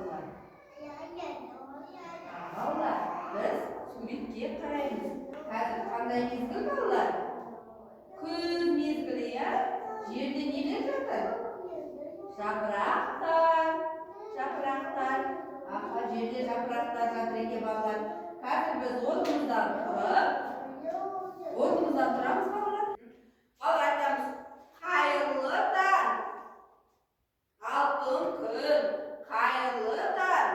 Балалар? Балалар, біз суретке қараймыз. Қазір қандай мезгіл, балалар? Күз мезгілі, иә? Жерде нелер жатыр? Жапырақтар. Жапырақтар. Аха, жерде жапырақтар жатыр екен, балалар. Қазір біз орнымыздан тұрып, орнымыздан тұрамыз, балалар. Балалар, айтамыз: қайырлы таң, алтын күн, қайырлы таң,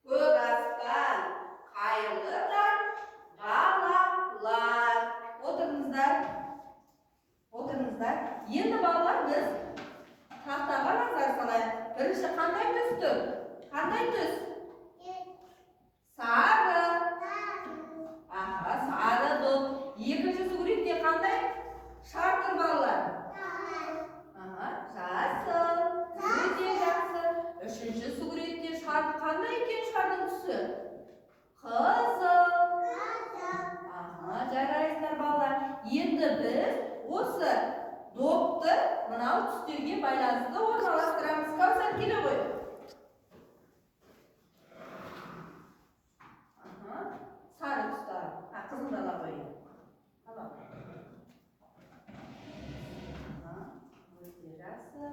көк аспан, қайырлы таң, балалар. Отырыңыздар. Отырыңыздар. Енді, балалар, біз тақтаға назар салайық. Бірінші қандай түс тұр? Қандай түс? Сары. Аха, сары доп. Екінші суретте қандай шар тұр, балалар? Аха, жасыл. Өте жақсы. Үшінші суретте шар қандай екен, шардың түсі? Қызыл. Аха, жарайсыздар, балалар. Енді біз осы допты мынау түстерге байланысты орналастырамыз. Кәусар, келе ғой. Аха, сары түсті ал. А, қызылды ала ғой. Ала ғой. Аха, өте жақсы.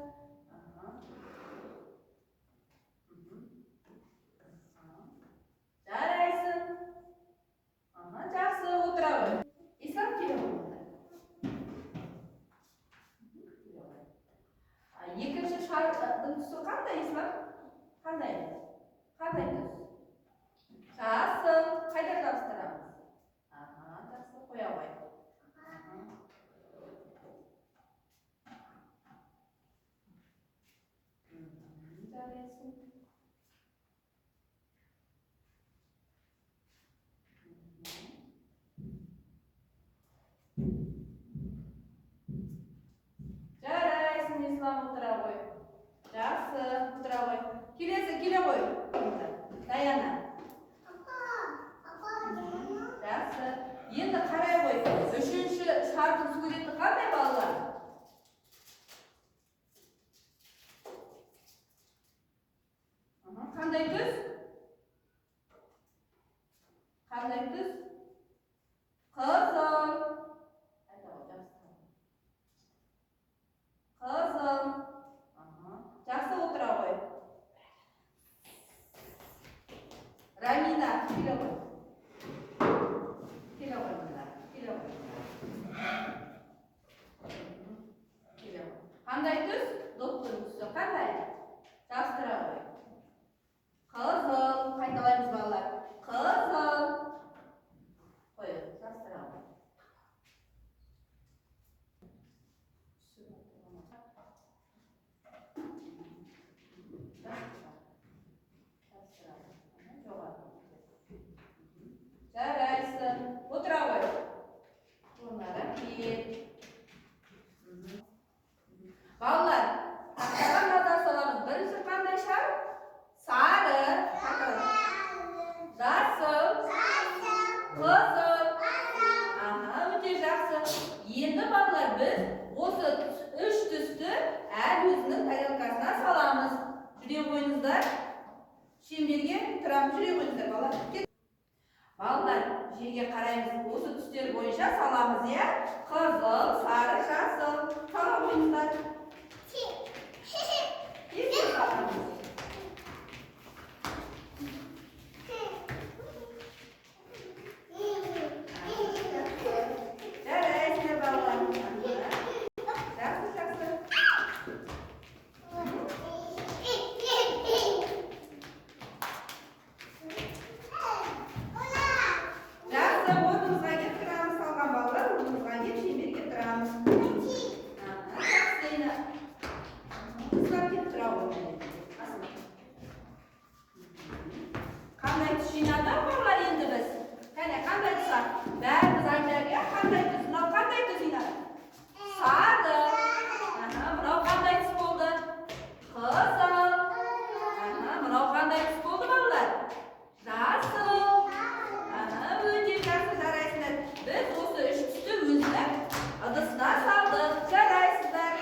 Аха. Мхм. Аха. Жарайсың. Аха, жақсы, отыра ғой. Ислам, келе ғой мында. Келе ғой. А, екінші шардың түсі қандай, Ислам? Қандай? Қандай түс? Жасыл. Қайда жабыстырамыз? Аха, жақсы, қоя ғой. Аха. Мхм, жарайсың. Жарайсың, Ислам, отыра ғой. Жақсы, отыра ғой. Келесі, келе ғой. Даяна. Жақсы. Енді қарай ғой. Үшінші шардың суреті қандай, балалар? Аха, қандай түс? Қандай түс? Қызыл. Айта ғой, жабыстыра ғой. Қызыл. Аха. Жақсы, отыра ғой. Рамина, келе ғой. Келе ғой мында. Келе ғой. Мхм. Келе ғой. Қандай түс? Доптың түсі қандай? Жабыстыра ғой. Қызыл. Қайталаймыз, балалар. Қызыл. Қой, жабыстыра ғой. Жарайсың. Отыра ғой. Орнына, рахмет. Мхм. Балалар, тақтаға назар саламыз. Бірінші қандай шар? Сары. Қайталаймыз. Жасыл. Қызыл. Аха, өте жақсы. Енді, балалар, біз осы үш түсті әр өзінің тарелкасына саламыз. Жүре қойыңыздар. Шеңберге тұрамыз. Жүре қойыңыздар, балалар. Кет. Балалар, жерге қараймыз. Осы түстер бойынша саламыз, иә? Қызыл, сары, жасыл. Сала қойыңыздар. Тез-тез саламыз. Жарайсыңдар, балалар. Жақсы, жақсы. Жақсы, орнымызға келіп тұрамыз. Салған балалар, орнымызға келіп, шеңберге тұрамыз. Аха, жақсы, Ина. Ислам, келіп тұра ғой. Асыл. Қандай түс жинадық, балалар, енді біз? Кәне, қандай түс бар? Бәріміз айтайық, иә? Қандай түс? Мынау қандай түс, Ина? Сары. Аха, мынау қандай түс болды? Қызыл. Аха, мынау қандай түс болды, балалар? Жасыл. Аха, өте жақсы, жарайсыңдар. Біз осы үш түсті өзінің ыдысына салдық. Жарайсыздар.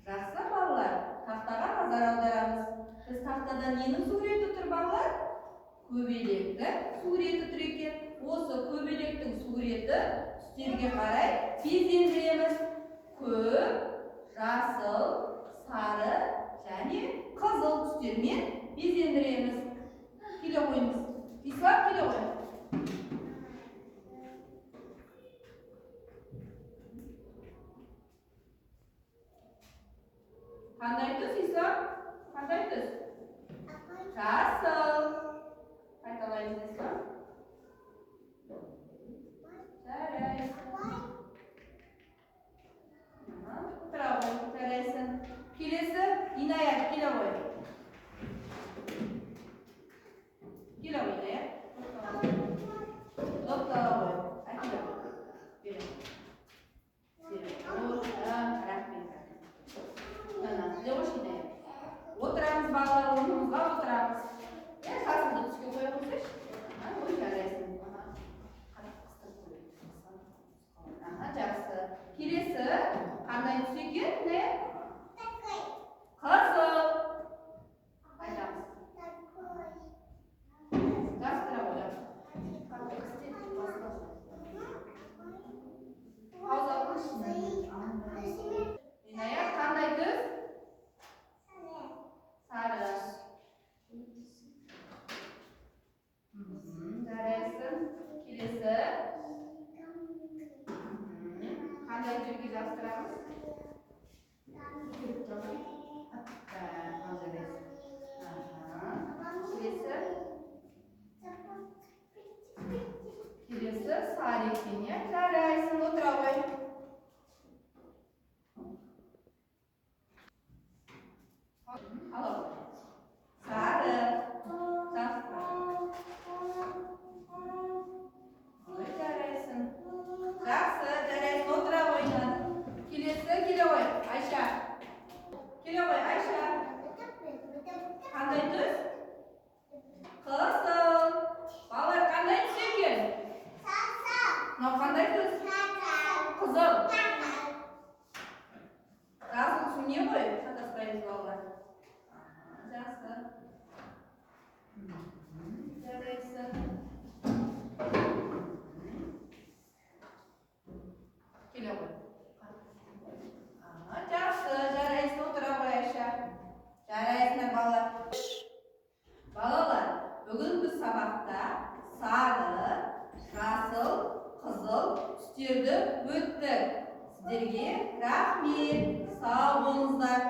Жақсы, балалар, тақтаға назар аударамыз. тақтада ненің суреті тұр, балалар? Көбелектің суреті тұр екен. Осы көбелектің суреті түстерге қарай безендіреміз. Көк, жасыл, сары және қызыл түстермен безендіреміз. Келе қойыңыз. Ислам, келе қой. Қандай түс, Ислам? Қандай түс? Жасыл. Қайталаймыз, Ислам. Жарайсың. Тұра ғой, жарайсың. Келесі, Инаят, келе ғой. Келе ғой, Инаят. Тоқтала ғой. Әкеле ғой. Бере. Бере. Рахмет. Келе қойшы, Инаят. Отырамыз, балалар, орнымызға отырамыз. Жасылды түске қоя қойсайшы. Ой, жарайсың. Жақсы. Келесі қандай түс екен? Не? Қызыл. Айтамыз. Жастыра ғой. Пауза қойшы. Инаят, қандай түс? Сары. Жарайсың. Келесі. Қандай жерге жабыстырамыз? Келесі. Келесі сары екен, иә? Жарайсың, отыра ғой. Ала ғой. Сары. Жабыстыра. Ой, жарайсың. Жақсы, жарайсың, отыра ғой. Келесі, келе ғой, Айша. Келе ғой, Айша. Қандай түс? Қызыл. Балалар, қандай түс екен? Мынау қандай түс? Қызыл. Жасыл түсі не ғой? Шатаспаймыз, балалар. Жақсы. Жарайсың. Келе ғой. Жақсы, жарайсың, отыра ғой, Айша. Жарайсыңдар, балалар. Балалар, бүгін біз сабақта сары, жасыл, қызыл түстерді өттік. Сіздерге рахмет, сау болыңыздар.